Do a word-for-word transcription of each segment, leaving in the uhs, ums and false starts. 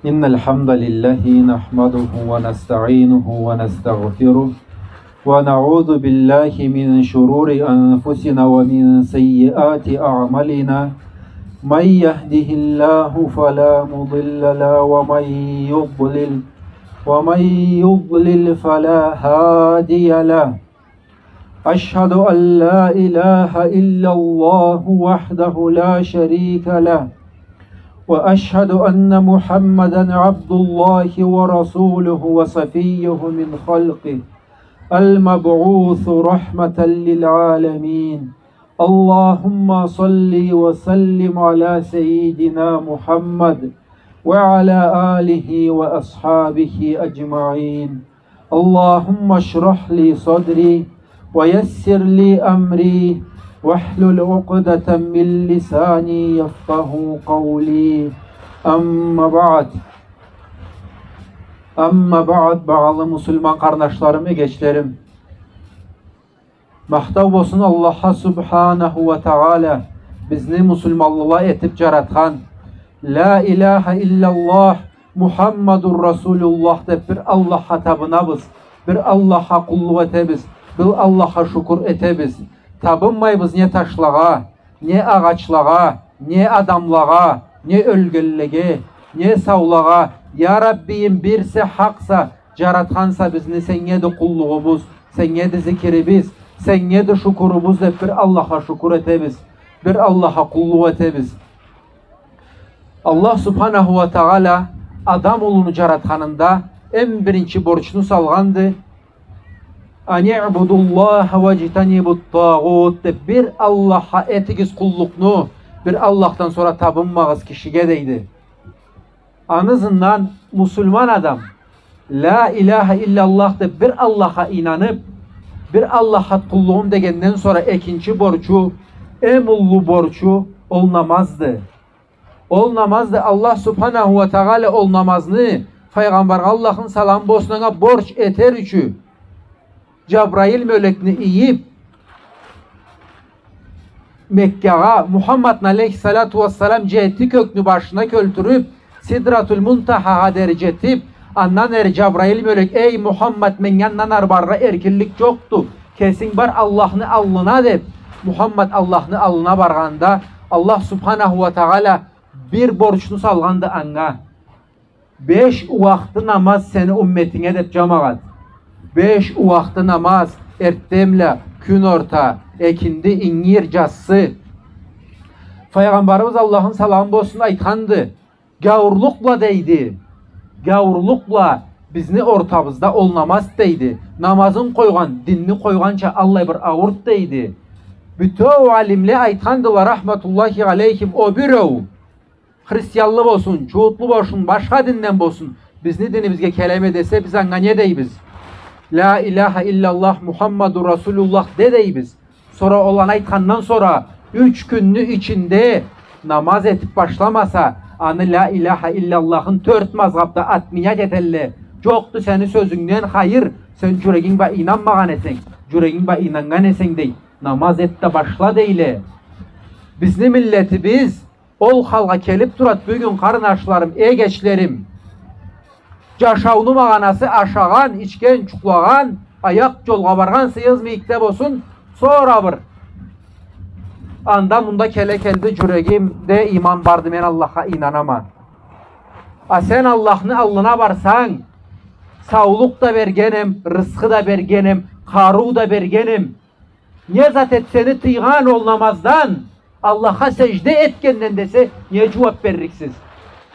إن الحمد لله نحمده ونستعينه ونستغفره، ونعوذ بالله من شرور أنفسنا ومن سيئات أعمالنا. من يهده الله فلا مضل له، ومن يضلل، ومن يضلل فلا هادي له. أشهد أن لا إله إلا الله وحده لا شريك له، وأشهد أن محمدا عبد الله ورسوله وصفيه من خلقه، المبعوث رحمة للعالمين. اللهم صل وسلم على سيدنا محمد وعلى آله وأصحابه أجمعين. اللهم اشرح لي صدري ويسر لي أمري واحلل عقدة من لساني يفقهوا قولي. أما بعد. أما بعد, багъалы муслиман къарнашларым, эгечлерим. Махтау болсун Аллахха субханаху уа тагъала, бизни муслиманлыла этиб джаратхан. Ля иляха илляллах, Мухаммадур Расулуллах деб бир Аллахха табынабыз, бир Аллахха къуллукъ этебиз, бир Аллахха шукур этебиз. Табынмайбыз не ташлагъа, не агъачлагъа, не адамлагъа, не ёлгенлеге, не саулагъа. Я Раббийим, бирсе хакъса, джаратханса бизни, сеннге эди къуллугъубуз, сеннге эди зикирибиз, сеннге эди шукурубуз деб бир Аллахха шукур этебиз, бир Аллахха къуллукъ этебиз. Аллах субханаху уа тагъала адам улуну джаратханында эм биринчи борчну салгъанды. «Ани ибудуллаха уаджтанибу ттагъут» деб, бир Аллахха этигиз къуллукъну, бир Аллахдан сора табынмагъыз кишиге, дейди. Аны ызындан муслиман адам «Ля иляха илляллах» деб бир Аллахха ийнаныб, бир Аллахха къуллугъум дегенден сора экинчи борчу, эм уллу борчу ол намазды. Ол намазды. Аллах субханаху уа тагъала ол намазны Файгъамбаргъа, Аллахны саламы болсун анга, борч этер ючюн Джабраил мёлекни ийиб, Меккагъа Мухаммадны алейхиссалату уассалам джети кёкню башына кёлтюрюб, Сидратул Мунтахагъа дери джетиб, андан ары Джабраил мёлек: «Эй Мухаммад, меннге андан ары барыргъа эркинлик джокъду. Кесинг бар Аллахны аллына», — деб, Мухаммад Аллахны аллына баргъанда, Аллах субханаху уа тагъала бир борчну салгъанды анга. Беш уахты намаз сени умметинге, деб, джамагъат. Беш уахты намаз: эртденбла, кюнорта, экинди, ингир, джассы. Файгъамбарыбыз, Аллахны саламы болсун, айтханды: «Гяуурлукъ бла, — дейди, — гяуурлукъ бла бизни ортабызда ол намаз, — дейди. — Намазын къойгъан динни къойгъанча аллай бир ауур», — дейди. Бютеу алимле айтхандыла, рахматуллахи алейхим, о биреу, христианлы болсун, чууутлу болсун, башха динден болсун, бизни динибизге келеме десе, биз анга не дейбиз? «Ля иляха илляллах Мухаммадур Расулуллах де», — дейбиз. Сора ол аны айтхандан сора юч кюнню ичинде намаз этиб башламаса, аны «Ля иляха илляллахын» тёрт мазгъабда отменять этелле. «Джокъду сени сёзюнгден хайыр, сен джюрегинг бла ийнанмагъан эсенг, джюрегинг бла ийнаннган эсенг, — дей, — намаз эт да башла», — дейле. Бизни миллетибиз ол халгъа келиб турад бюгюн, къарнашларым, эгечлерим. Джашауну магъанасы ашагъан, ичген, джукълагъан, аякъ джолгъа баргъан, сыйыз мийикде болсун, сора бир анда-мында келе келди, джюрегимде иман барды, мен Аллахха ийнанама. А сен Аллахны аллына барсанг, саулукъ да бергенем, рысхы да бергенем, къарыу да бергенем. Не зат эди сени тыйгъан ол намаздан, Аллахха сежде этгенден десе, не джууаб берликсиз?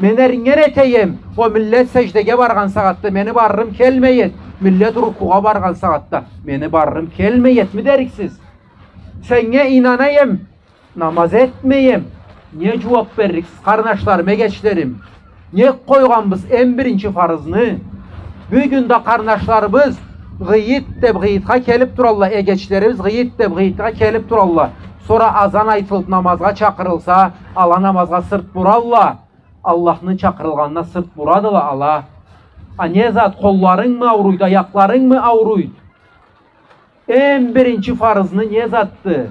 Мен эриннгер этеем, о миллет сеждеге баргъан сагъатда мени барырым келмей эди, миллет рукугъа баргъан сагъатда мени барырым келмей эди ми дериксиз? Сеннге ийнанайым, намаз этмейим. Не джууаб берликсиз, къарнашларым, эгечлерим? Нек къойгъанбыз эм биринчи фарызны? Бюгюн да къарнашларыбыз гъыйыт деб гъыйытха келиб туралла, эгечлерибиз гъыйыт деб гъыйытха келиб туралла. Сора азан айтылыб намазгъа чакъырылса, ала намазгъа сырт буралла. Аллахны чакъырылгъанына сырт бурадыла ала. А не зат, къолларынгмы ауруйду, аякъларынгмы ауруйду? Эм биринчи фарызны не затды?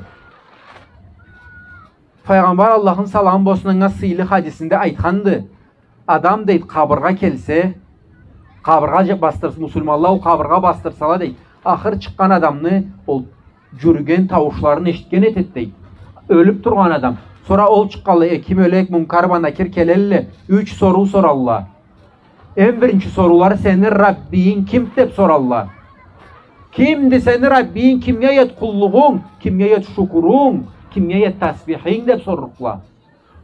Файгъамбар, Аллахны саламы болсун анга, сыйлы хадисинде айтханды: Адам, дейди, къабыргъа келсе, къабыргъа же-, бастыр-, муслиманла ол къабыргъа бастырсала, дейди, ахыр чыкъгъан адамны ол джюрюген тауушларын эшитген этед, дейди. Ёлюб тургъан адам. Сора ол чыкъгъанлай, э, ким ёлек, Мункар бла Накир келелле, юч соруу соралла. Эм биринчи соруулары: «Сени Раббийинг ким?» — деб соралла. «Кимди сени Раббийинг, кимге эт къуллугъунг, кимге эт шукурунг, кимге эт тасбихинг?» — деб сорлукъла.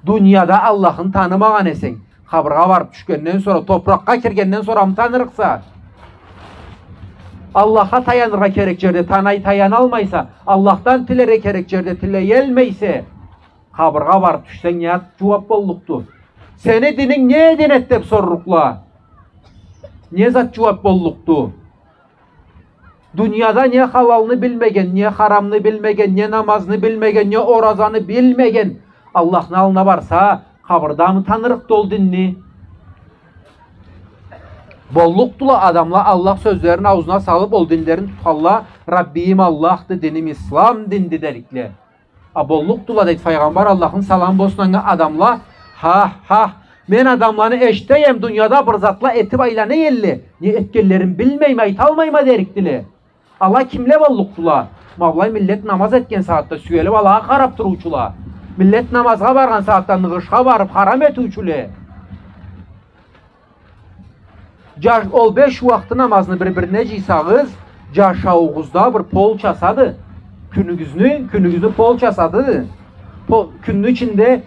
Дунияда Аллахны танымагъан эсенг, къабыргъа барыб тюшгенден сора, топуракъгъа киргенден сорамы танырыкъса? Аллахха таяныргъа керек джерде танай-, таяналмайса, Аллахдан тилерге керек джерде тилеелмейсе, къабыргъа барыб тюшсенг, не зат джууаб боллукъду? Сени дининг не дин эди деб сорлукъла. Не зат джууаб боллукъду? Дунияда не халалны билмеген, не харамны билмеген, не намазны билмеген, не оразаны билмеген Аллахны аллына барса, къабырдамы танырыкъды ол динни? Боллукъдула адамла, Аллах сёзлерин аузуна салыб, ол динлерин тутханла, «Раббийим Аллахды, диним Ислам динди» дерикле. А боллукъдула, дейди Файгъамбар, Аллахны саламы болсун анга, адамла: «Хах, хах, мен адамланы эшитеем, дунияда бир затла этиб айлана элле, не этгенлерин билмейме, айталмайма», — дерикдиле. Ала кимле боллукъдула? Ма былай миллет намаз этген сагъатда сюелиб алагъа къараб туруучула. Миллет намазгъа баргъан сагъатда ныгъышха барыб харам этиучюле. Джаш-, ол беш уакъты намазны бир-бирине джыйсагъыз, джашауугъузда бир полчасады. Кюнюгюзню, кюнюгюзню полчасады. По-, кюнню ичинде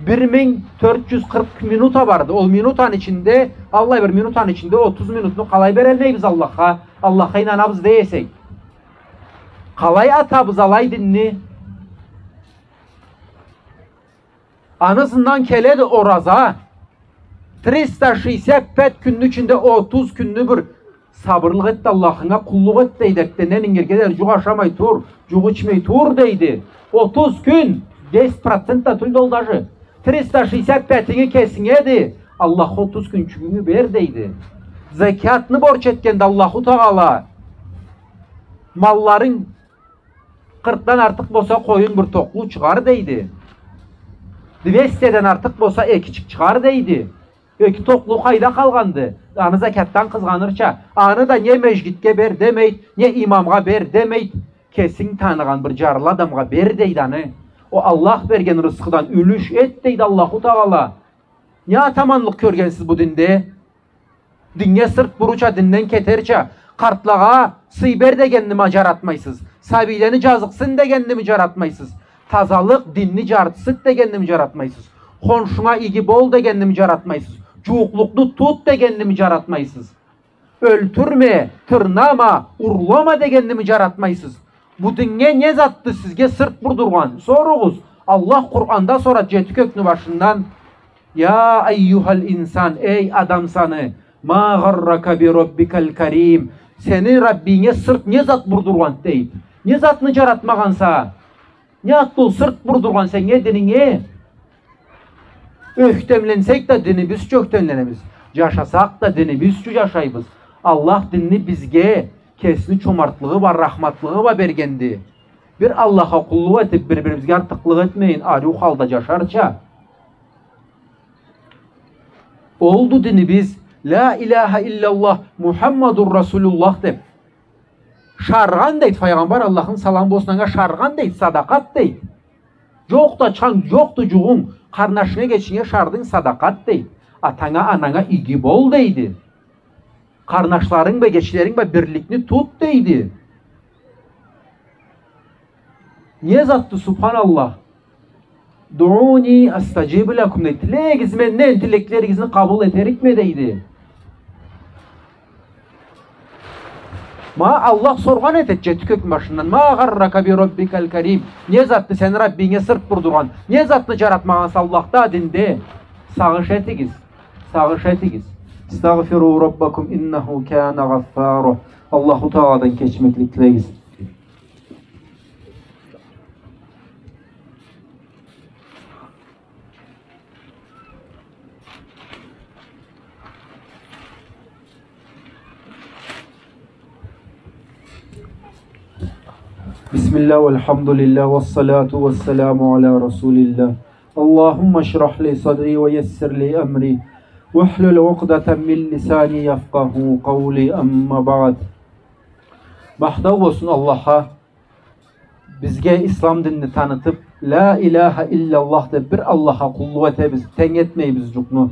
бир минг тёрт джюз къыркъ минута барды. Ол минутаны ичинде, аллай бир минутаны ичинде отуз минутну къалай берелмейбиз Аллахха? Аллахха ийнанабыз дей эсек. Къалай атабыз алай динни? Аны ызындан келеди ораза. Триста шестьдесят пять кюнню ичинде отуз кюнню бир сабырлыкъ эт да, Аллахынга къуллукъ эт, дейди. Эртденден ингирге дери джукъ ашамай тур, джукъ ичмей тур, дейди. Отуз кюн, десять процент да тюлдю ол даже. Триста шестьдесят пятинги кесингеди, Аллахха отуз кюнчюгюнгю бер, дейди. Зекятны борч этгенди Аллаху Тагъала. Малларынг Къыркъдан артыкъ болса, къоюн бир токълу чыгъар, дейди. Двестиден артыкъ болса, экичик чыгъар, дейди. Эки токълу къайда къалгъанды? Аны закятдан къызгъанырча, аны да не межгитге бер демейди, не имамгъа бер демейди. Кесинг таныгъан бир джарлы адамгъа бер, дейди аны. Ол Аллах берген рысхыдан юлюш эт, дейди Аллаху Тагъала. Не атаманлыкъ кёргенсиз бу динде? Динге сырт бурурча, динден кетерча, къартлагъа сый бер дегенними джаратмайсыз? Сабийлени джазыкъсын дегенними джаратмайсыз? Тазалыкъ, динни джартысыт дегенними джаратмайсыз? Хоншунга иги бол дегенними джаратмайсыз? Джууукълукъну тут дегенними джаратмайсыз? Ёлтюрме, тырнама, урлама дегенними джаратмайсыз? Бу динге не затды сизге сырт бурдургъан? Соругъуз. Аллах Къуранда сорады джети кёкню башындан: «يا أيها الإنسان, эй адам саны, ما غرك بربك الكريم, сени Раббинге сырт не зат бурдургъан?» — дейди. Не затны джаратмагъанса? Не затды ол сырт бурдургъан сеннге дининге? Ёхтемленсек да, динибиз ючюн ёхтемленебиз. Джашасакъ да, динибиз ючюн джашайбыз. Аллах динни бизге кесини чомартлыгъы бла, рахматлыгъы бла бергенди. Бир Аллахха къуллукъ этиб, бир-бирибизге артыкълыкъ этмейин, ариу халда джашарча. Олду динибиз, «لا إله إلا الله محمد رسول الله» деб. Шаргъан, дейди Файгъамбар, Аллахны саламы болсун анга, шаргъан, дейди, садакъат, дейди. Джокъду ачханг, джокъду джугъунг, къарнашынга, эгечинге шардынг, садакъат, дейди. Атанга, ананга иги бол, дейди. Къарнашларынг бла, эгечлеринг бла бирликни тут, дейди. Не затды, субханаллах? «ادعوني أستجب لكم» дейди. Тилегиз менден, тилеклеригизни къабыл этерикме, дейди. Ма Аллах соргъан этед джети кёкню башындан: «ما غرك بربك الكريم». Не затды сени Раббинге сырт бурдургъан? Не затны джаратмагъанса Аллахда, динде? Сагъыш этигиз. Сагъыш этигиз. «استغفروا ربكم إنه كان غفارا». Аллаху Тагъаладан кечмеклик тилегиз. بسم الله والحمد لله والصلاة والسلام على رسول الله. اللهم اشرح لي صدري ويسر لي أمري واحلل عقدة من لساني يفقهوا قولي. أما بعد. Махтау болсун Аллахха, бизге ислам динни танытып, ля иляха илляллах деп, бир Аллахха къуллукъ этебиз, тенг этмейбиз джукъну.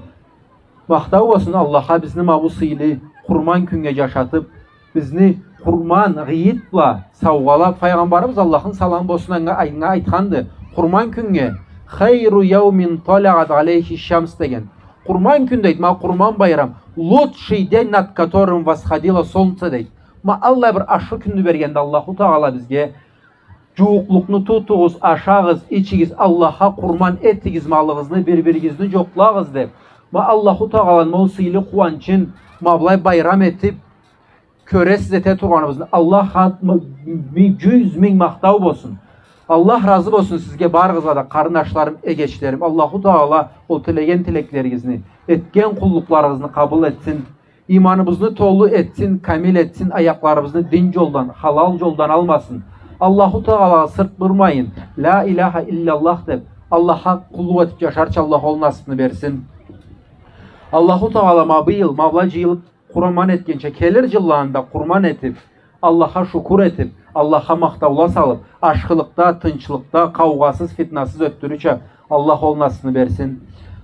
Махтау болсун Аллахха, бизни ма бу сыйлы Къурман кюннге джашатып, бизни Къурман гъыйыт бла саугъалап, Файгъамбарыбыз, Аллахны саламы болсун анга, анга айтханды: Къурман кюннге, خير يوم طلعت عليه الشمس деген. Къурман кюн, дейди, ма Къурман байрам, лучший день, над которым восходило солнце, дейди. Ма аллай бир ашхы кюнню бергенди Аллаху Тагъала бизге. Джууукълукъну тутугъуз, ашагъыз, ичигиз, Аллахха къурман этигиз малыгъызны, бир-биригизни джокълагъыз деп. Ма Аллаху Тагъаланы ма ол сыйлы къууанчын ма былай байрам этип, кёресиз, эте тургъаныбызны. Аллахха м-, ми-, джюз минг махтау болсун. Аллах разы болсун сизге барыгъызгъа да, къарындашларым, эгечлерим. Аллаху Тагъала ол тилеген тилеклеригизни, этген къуллукъларыгъызны къабыл этсин. Иманыбызны толу этсин, камил этсин, аякъларыбызны дин джолдан, халал джолдан алмасын. Аллаху Тагъалагъа сырт бурмайын, ля иляха илляллах деп, Аллахха къуллукъ этип джашарча Аллах ол насыпны берсин. Аллаху Тагъала ма быйыл, ма былай джыйылып, къурман этгенча, келир джылланы да къурман этип, Аллахха шукур этип, Аллахха махтаула салып, ашхылыкъда, тынчлыкъда, къаугъасыз, фитнасыз ётдюрюрча Аллах ол насыпны берсин.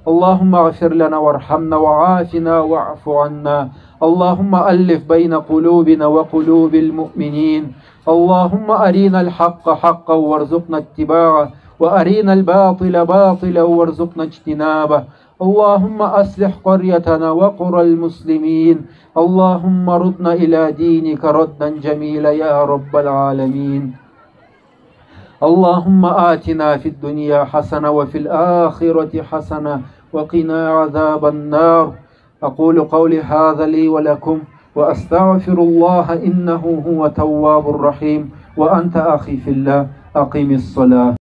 اللهم اغفر لنا وارحمنا وعافنا واعف عنا. اللهم ألف بين قلوبنا وقلوب المؤمنين. اللهم أرنا الحق حقا وارزقنا اتباعه، وأرنا الباطل باطلا وارزقنا اجتنابه. اللهم أصلح قريتنا وقرى المسلمين. اللهم ردنا إلى دينك ردا جميلا يا رب العالمين. اللهم آتنا في الدنيا حسنة وفي الآخرة حسنة وقنا عذاب النار. أقول قولي هذا لي ولكم، وأستغفر الله إنه هو التواب الرحيم. وأنت أخي في الله، أقم الصلاة.